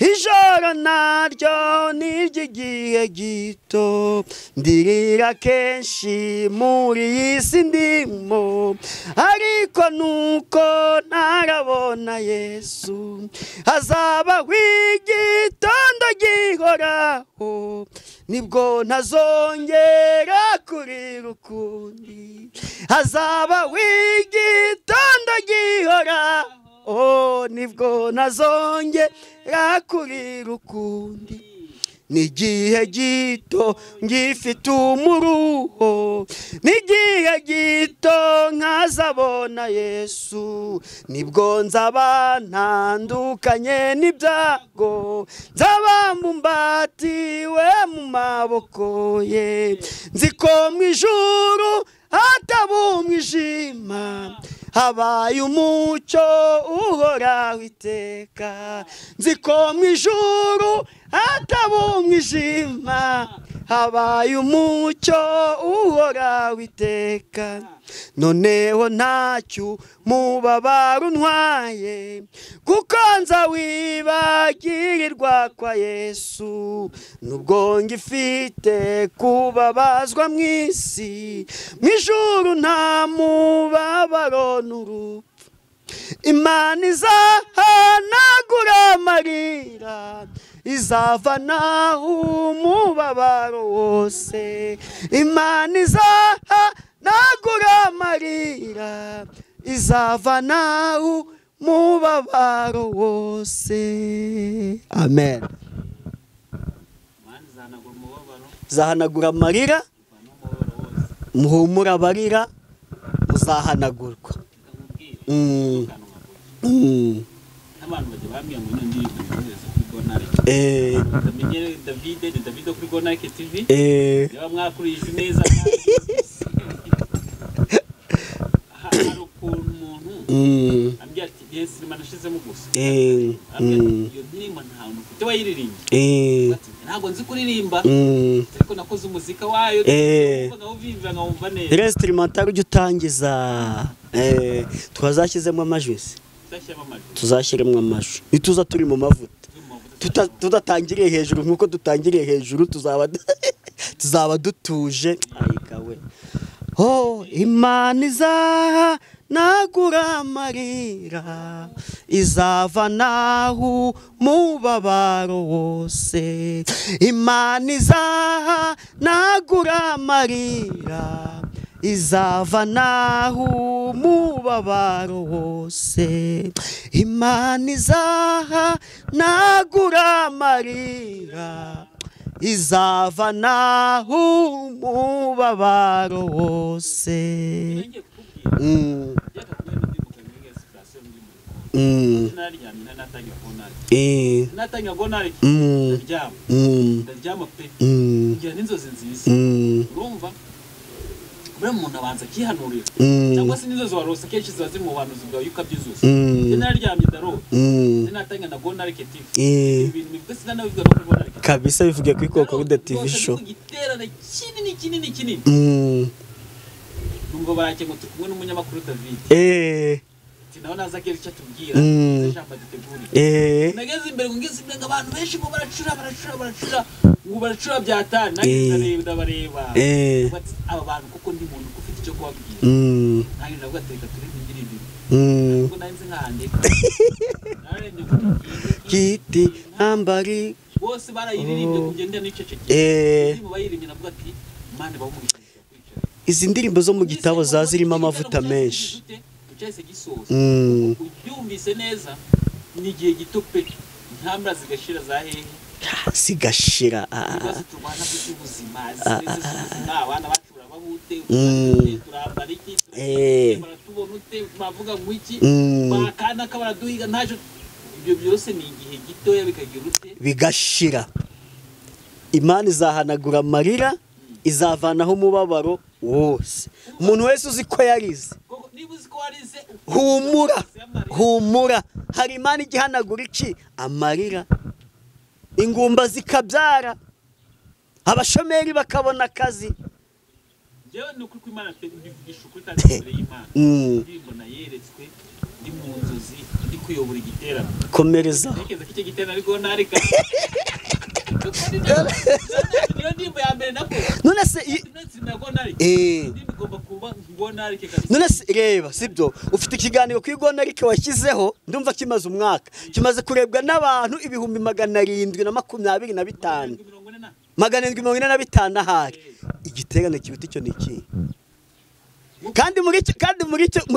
[SPEAKER 2] ijoro naryo n'iry'igihe gito. Ndirira kenshi muri iyi si ndimo, ariko nuko ntarabona Yesu. Hazabaho igitondo gihoraho, nibwo ntazongera kurira ukundi. Hazabaho igitondo gihoraho, nibwo ntazongera kurira ukundi. N'igihe gito ngifite umuruho, n'igihe gito nkazabona Yesu, nibwo nzaba ntandukanye n'ibyago, nzaba mbumbatiwe mu maboko ye. Nzi ko mu ijuru hataba umwijima, habaye umucyo uhoraho iteka. Nzi ko mu ijuru hataba umwijima, habaye umucyo uhoraho iteka. Noneho ntacyo mubabaro untwaye, kuko nza wibagirirwa kwa Yesu. Nubwo ngifite kubabazwa mu isi, mu ijuru nta mubabaro n'urupfu. Imana izahanagura amarira, izavanaho umubabaro wose. Imana izahanagura amarira, izavanaho umubabaro wose. Amen. Izahanagura amarira, muhumura abarira, muzahanagurwa.
[SPEAKER 1] Abantu bajya bambwira ngo ino ndirimbo nkohereza kuri Gonarike. Ndamenye David, ni David kuri Gonarike TV. Niba mwakurije neza hari ukuntu umuntu ambwira ati yes sinema nashizemo gusa. Iyo ndirimbo nta muntu ufite wayiririmbye. Ntabwo nzi kuririmba ariko nakoze umuzika wayo nkawuvimva nkawumva neza.
[SPEAKER 2] Rero instrumental ujya utangiza twazashyizemo amajwi se? Tuzashyiremo amajwi nituza turi mu mavuta, tudatangiriye hejuru nkuko dutangiriye hejuru, tuzaba dutuje. Ayikawe oh, Imana izahanagura amarira, izavanaho umubabaro wose. Imana izahanagura amarira, izavanaho umubabaro wose. Imana izahanagura amarira, Izavanaho umubabaro wose.
[SPEAKER 1] Ndaryama pe, ngira n'inzozi nziza. Urumva buriya umuntu abanza akihanurira, cyangwa se n'inzozi warose kenshi ziba ziri mu buhanuzi bwawe iyo ukabyuzuza. Njye nararyamye ndarota, sinatanga na Gonarike TV, ibintu bivuga sinanabivuga no kuri Gonarike
[SPEAKER 2] kabisa, bivugiye kuri Concorde TV show.
[SPEAKER 1] Igiterane kinini kinini kinini, numva barake ngo turi kumwe n'umunyamakuru David, nawe naza agira icyo atubwira, ijambo duteguriye. Nageze imbere ngo ngeze imbere abantu benshi ngo baracura baracura baracura ngo baracura byatari, nanjye ndabareba aba bantu kuko ndi muntu ufite icyo kubabwira. Nanjye ndavuga ati reka turebe indirimbo, ubwo nari nzi nkahandika nararembye ngo
[SPEAKER 2] giti ntambari
[SPEAKER 1] bose barayiririmbye kugenda nicecekeye, indirimbo bayirimbye navuga ati Imana ibahe.
[SPEAKER 2] Izi ndirimbo zo mu gitabo zazirimo amavuta menshi.
[SPEAKER 1] Cyahise gisoza ubyumvise neza, ni igihe gito pe, intambara zigashira za hehe
[SPEAKER 2] zigashira.
[SPEAKER 1] Ibibazo turwana by'ubuzima, abana bacu barababute, turambara iki, baratubona ute, bavuga ngo iki, bakana baraduhiga ntacyo. Ibyo byose ni igihe gitoya bikagira ute
[SPEAKER 2] bigashira. Imana izahanagura amarira, izavanaho umubabaro wose. Umuntu wese uzi ko yarize, humura humura, hari Imana igihanagura iki amarira, ingumba zikabyara, abashomeri bakabona akazi.
[SPEAKER 1] Njyewe ni ukuri kw'Imana pe, mbivugisha ukuri kandi imbere y'Imana. Indirimbo nayeretswe ndi mu nzozi, ndi kuyobora igiterane.
[SPEAKER 2] Komereza.
[SPEAKER 1] Ntekereza ko icyo giterane ariko nareka. Niyo ndirimbo ya mbere nakoze.
[SPEAKER 2] None se none se reba sibyo, ufite ikiganiro kuri Gonarike washyizeho, ndumva kimaze umwaka, kimaze kurebwa n'abantu 725,000, 745 ahari. Igiterane kiruta icyo ni iki? Kandi muri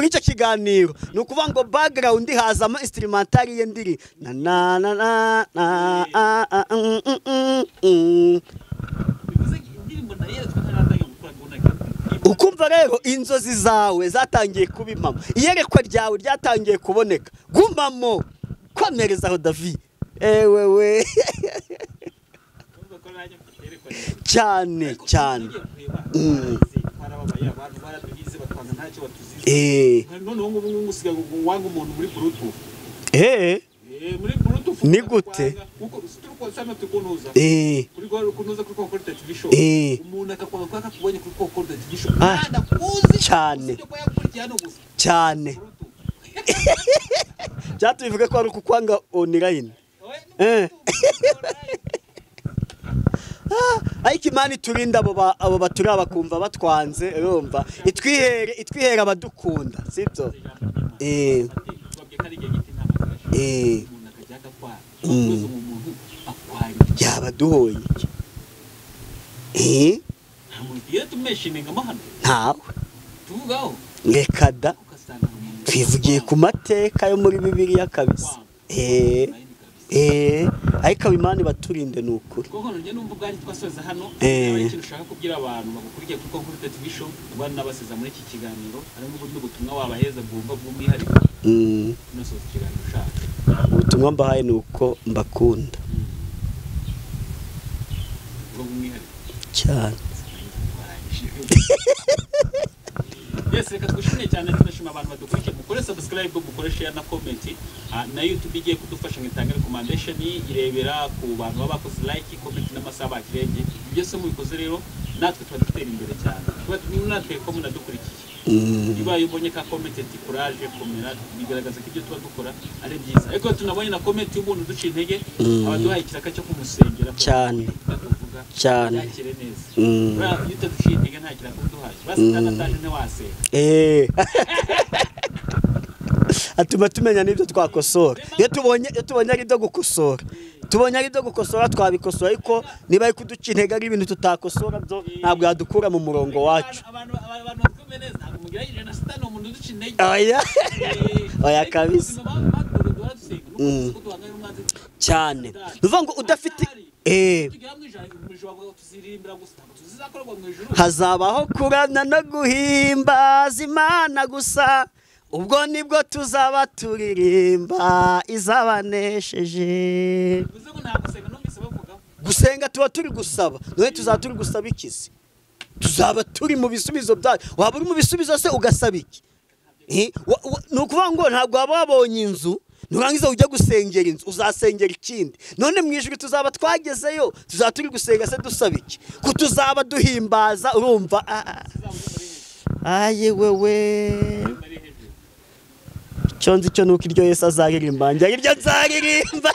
[SPEAKER 2] icyo kiganiro ni ukuvuga ngo background hazamo instrumental ye ndiri na na na na na. Ukumva rero inzozi zawe zatangiye kuba impamo, iyerekwa ryawe ryatangiye kuboneka. Gumamo, komerezaho David. Ewewe cyane cyane. Ni gute? Cyane cyane. Byatubivuga ko ari ukukwanga online. Ariko Imana iturinda abo batura bakumva batwanze, urumva itwihere abadukunda, sibyo? Yaba duhoye iki? Ntawe reka da, twivugiye ku mateka yo muri Bibiliya kabisa. Ariko Imana ibaturinde ni ukuri.
[SPEAKER 1] Koko nje numva ubwanjye twasoza hano, ikintu ushaka kubwira abantu bagukurikiye kuri Concorde TV show, ubana nabaseza muri iki kiganiro, harimo ubundi butumwa wabaheza bwumva bw'umwihariko. Nasoza ikiganiro ushaka.
[SPEAKER 2] Ubutumwa mbahaye ni uko mbakunda.
[SPEAKER 1] Bw'umwihariko.
[SPEAKER 2] Cyane.
[SPEAKER 1] Yes, reka twishimye cyane, tunashima abantu badukurikiye. Mukore subscribe, mukore share na comment. Na YouTube igiye kudufasha ngo itange recommendation, irebera ku bantu baba bakoze like, comment n'amasaha bakirebye. Byose mubikoze rero natwe tuba dutera imbere cyane. Tuba natwe ko munadukurikiye. Niba ubonye ka comment ati courage, komera, bigaragaza ko ibyo tuba dukora ari byiza. Ariko tunabonye na comment y'ubuntu duca intege, abaduhaye ikiraka cyo kumusengera
[SPEAKER 2] cyane cyane.
[SPEAKER 1] Yakire neza. Buriya iyo utaduciye intege nta kiraka uduhaye. Basi ataje ntiwasenga.
[SPEAKER 2] Atuma tumenya n'ibyo twakosora. Iyo tubonye ari ibyo gukosora, tubonye ari ibyo gukosora twabikosora, ariko niba ari kuduca intege ari ibintu tutakosora byo ntabwo yadukura mu murongo wacu.
[SPEAKER 1] Abantu batwumve neza, ntabwo mugerageje na Satani umuntu uduca intege.
[SPEAKER 2] Oya. Oya kabisa. Cyane. Nuvuga ngo udafite
[SPEAKER 1] tugera mu ijuru bavuga ngo tuziririmbira gusa, ntabwo tuzizakorerwa mu ijuru.
[SPEAKER 2] Hazabaho kuramya no guhimbaza Imana gusa, ubwo nibwo tuzaba turirimba izabanesheje.
[SPEAKER 1] Bivuze ngo nta gusenga numvise bavuga.
[SPEAKER 2] Gusenga tuba turi gusaba, none tuzaba turi gusaba iki se? Tuzaba turi mu bisubizo byayo. Waba uri mu bisubizo se ugasaba iki? Ni ukuvuga ngo ntabwo waba wabonye inzu nurangiza ujya gusengera inzu, uzasengera ikindi. None mu ijuru tuzaba twagezeyo, tuzaba turi gusenga se dusaba iki? Ko tuzaba duhimbaza, urumva? Aye wewe, icyo nzi cyo nuko iryo Yesu azaririmba, njye iryo nzaririmba.